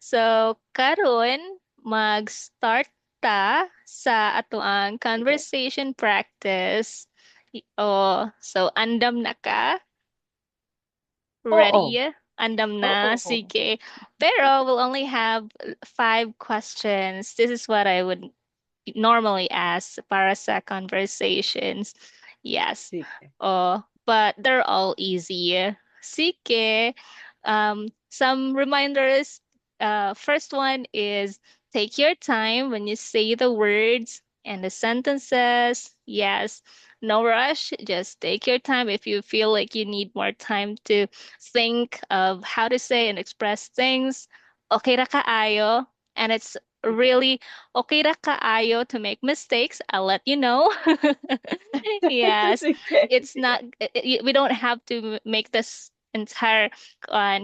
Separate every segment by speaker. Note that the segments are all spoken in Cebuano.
Speaker 1: So karon mag-start ta sa atoang
Speaker 2: Sige.
Speaker 1: Conversation practice. Oh, so andam na ka?
Speaker 2: Oo.
Speaker 1: Ready? Andam na?
Speaker 2: Oo.
Speaker 1: Sige. Pero we'll only have five questions. This is what I would normally ask para sa conversations. Yes.
Speaker 2: Sige.
Speaker 1: Oh, but they're all easy. Sige. Some reminders. First one is take your time when you say the words and the sentences. Yes, no rush. Just take your time. If you feel like you need more time to think of how to say and express things, okay ra kaayo. And it's
Speaker 2: Sige.
Speaker 1: really okay ra kaayo to make mistakes. I'll let you know. Yes,
Speaker 2: Sige.
Speaker 1: it's
Speaker 2: Sige.
Speaker 1: not, we don't have to make this entire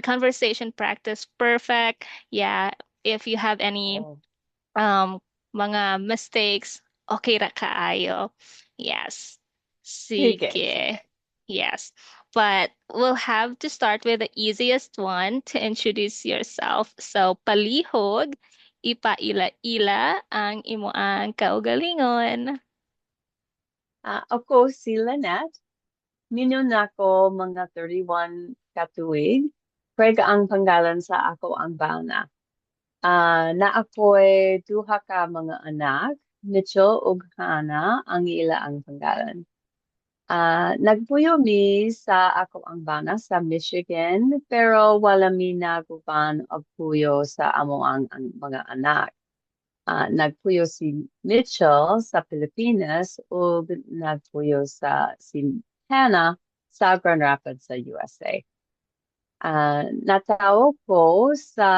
Speaker 1: conversation practice perfect. Yeah, if you have any
Speaker 2: Oo.
Speaker 1: mga mistakes, okay ra kaayo. Yes.
Speaker 2: Sige,
Speaker 1: Sige.
Speaker 2: sige.
Speaker 1: Yes. But we'll have to start with the easiest one to introduce yourself. So, palihog, ipaila-ila ang imuang kaugalingon.
Speaker 2: Ah, ako si Lynette. Minyo nako mga 31 ka tuig. Craig ang pangalan sa akoang bana. Ah, naa ko'y duha ka mga anak, Mitchell ug Hannah ang ilaang pangalan. Ah, nagpuyo mi sa akoang bana sa Michigan, pero wala mi naguban og puyo sa amoang ang mga anak. Ah, nagpuyo si Mitchell sa Pilipinas ug nagpuyo sa si Hannah sa Grand Rapids sa USA. Ah, natawo ko sa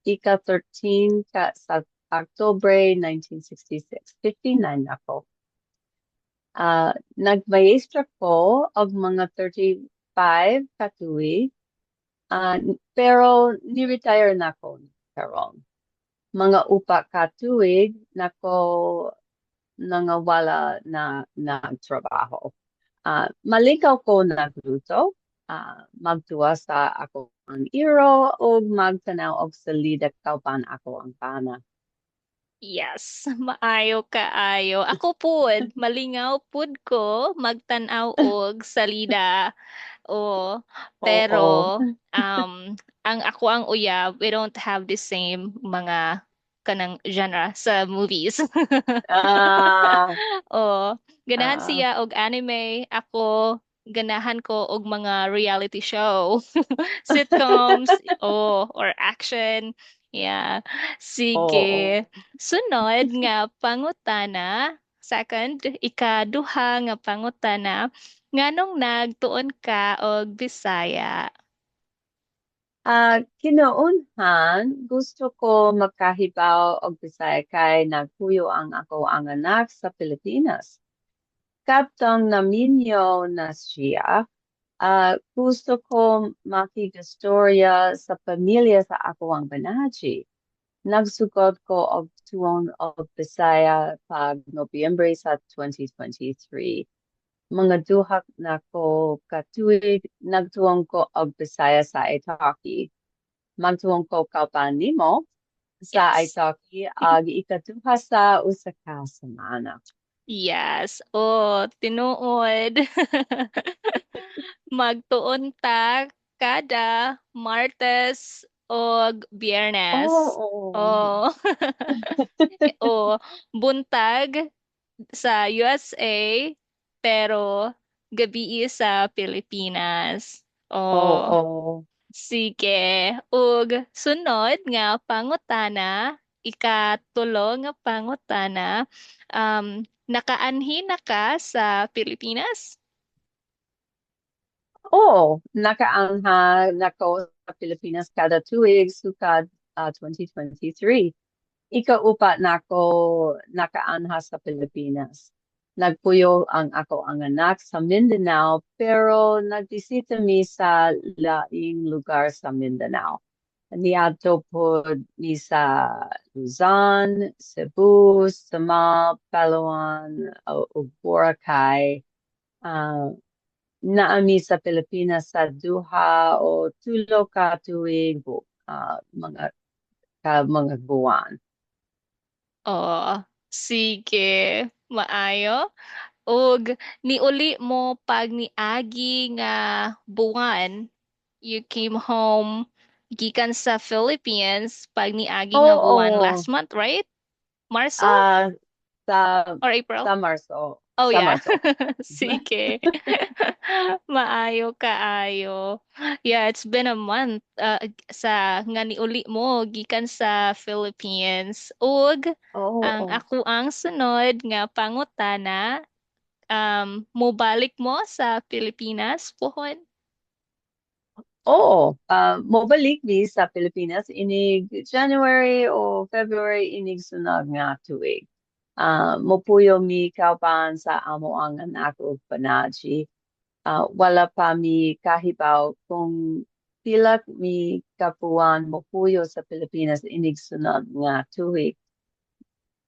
Speaker 2: ika-13 ka sa Oktubre 1966. 59 na ko. Ah, nagmaestra ko og mga 35 ka tuig, pero ni-retire na ko karon. Mga upa ka tuig na ko nangawala na nagtrabaho. Ah, malikaw ko nagluto, magtuwa sa akoang iro ug magtanaw og salida kauban akoang bana.
Speaker 1: Yes, maayo kaayo. Ako pud, malingaw pud ko magtan-aw og salida. O pero ang akoang uyab, we don't have the same mga kanang genre sa movies. O ganahan siya og anime, ako ganahan ko og mga reality show, sitcoms, o or action. Yeah. Sige. Sunod nga pangutana, second, ikaduha nga pangutana, nganong nagtuon ka og Bisaya?
Speaker 2: Ah, kinaunhan, gusto ko makahibaw og Bisaya kay nagpuyo ang akoang anak sa Pilipinas. Katong naminyo na siya, gusto ko makigstorya sa pamilya sa akoang banaji. Nagsugod ko og tuon og Bisaya pag Nobyembre sa 2023. Mga duha na ko ka tuig nagtuon ko og Bisaya sa iTalki. Magtuon ko kauban nimo sa iTalki ag ikaduha sa usa ka semana.
Speaker 1: Yes. Oh, tinuod. Magtuon ta kada Martes og Biyernes. Oh. O buntag sa USA pero gabii sa Pilipinas. Oh, sige. Ug sunod nga pangutana, ikatulo nga pangutana, nakaanhi na ka sa Pilipinas?
Speaker 2: Oo, nakaanha nako sa Pilipinas kada tuig sukad 2023. Ikaupat nako nakaanha sa Pilipinas. Nagpuyo ang akoang anak sa Mindanao pero nagbisita mi sa laing lugar sa Mindanao. Niadto pod mi sa Luzon, Cebu, Samal, Palawan, ug Boracay. Naa mi sa Pilipinas sa 2 o 3 ka tuig. mga ka mga buwan.
Speaker 1: Oh, sige. Maayo. Og niuli mo pag niagi nga buwan, you came home gikan sa Philippines pag niagi nga buwan
Speaker 2: Oo,
Speaker 1: last month, right? Marso
Speaker 2: ah sa
Speaker 1: or April?
Speaker 2: sa Marso,
Speaker 1: Oh
Speaker 2: sa
Speaker 1: yeah.
Speaker 2: Marso.
Speaker 1: Sige. Maayo kaayo. Yeah, it's been a month sa nga niuli mo gikan sa Philippines. Ug ang
Speaker 2: Oo.
Speaker 1: ako ang sunod nga pangutana, mobalik mo sa Pilipinas pohon?
Speaker 2: Oo, mobalik mi sa Pilipinas inig January o February inig sunod nga tuig. Mopuyo mi kauban sa amoang anak ug panaji. Wala pa mi kahibaw kung pila mi kabuan mopuyo sa Pilipinas inig sunod nga tuig.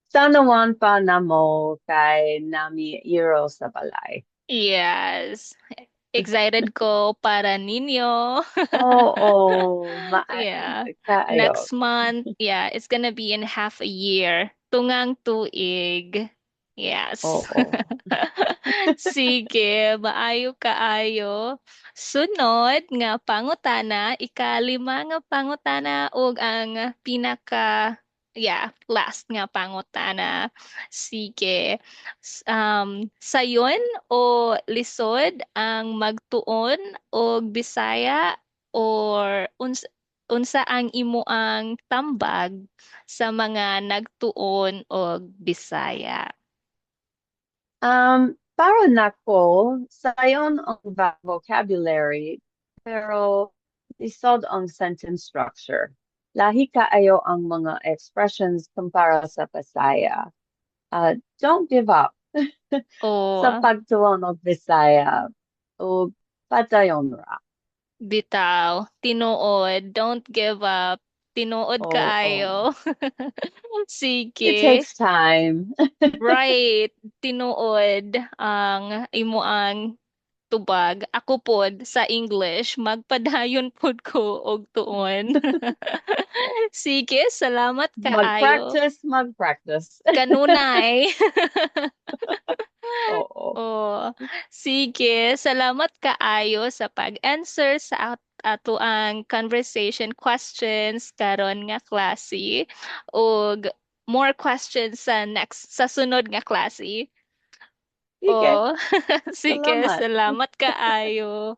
Speaker 2: Tan-awan pa namo kay nami iro sa balay.
Speaker 1: Yes. Excited ko para ninyo.
Speaker 2: Oo, ma
Speaker 1: Yeah.
Speaker 2: kaayo.
Speaker 1: Next month, yeah, it's gonna be in half a year. Tungang tuig. Yes.
Speaker 2: Oo.
Speaker 1: Sige, maayo kaayo. Sunod nga pangutana, ikalima nga pangutana ug ang pinaka, yeah, last nga pangutana. Sige. Sayon o lisod ang magtuon og Bisaya or unsa ang imuang tambag sa mga nagtuon og Bisaya?
Speaker 2: Para nako, sayon ang vocabulary, pero lisod ang sentence structure. Lahi kaayo ang mga expressions kumpara sa Bisaya. Don't give up sa
Speaker 1: O
Speaker 2: pagtuon og Bisaya o padayon ra.
Speaker 1: bitaw, tinuod, don't give up. Tinuod
Speaker 2: Oo.
Speaker 1: kaayo.
Speaker 2: It
Speaker 1: Sige.
Speaker 2: takes time.
Speaker 1: Right, tinuod ang imuang tubag. Ako pod sa English, magpadayon pod ko og tuon. Sige, salamat kaayo.
Speaker 2: Mag-practice, mag-practice.
Speaker 1: Kanunay.
Speaker 2: Oo.
Speaker 1: Oh, sige, salamat kaayo sa pag-answer sa atoang conversation questions karon nga klase ug more questions sa next sa sunod nga klase.
Speaker 2: Sige,
Speaker 1: Oh, sige,
Speaker 2: salamat.
Speaker 1: salamat kaayo.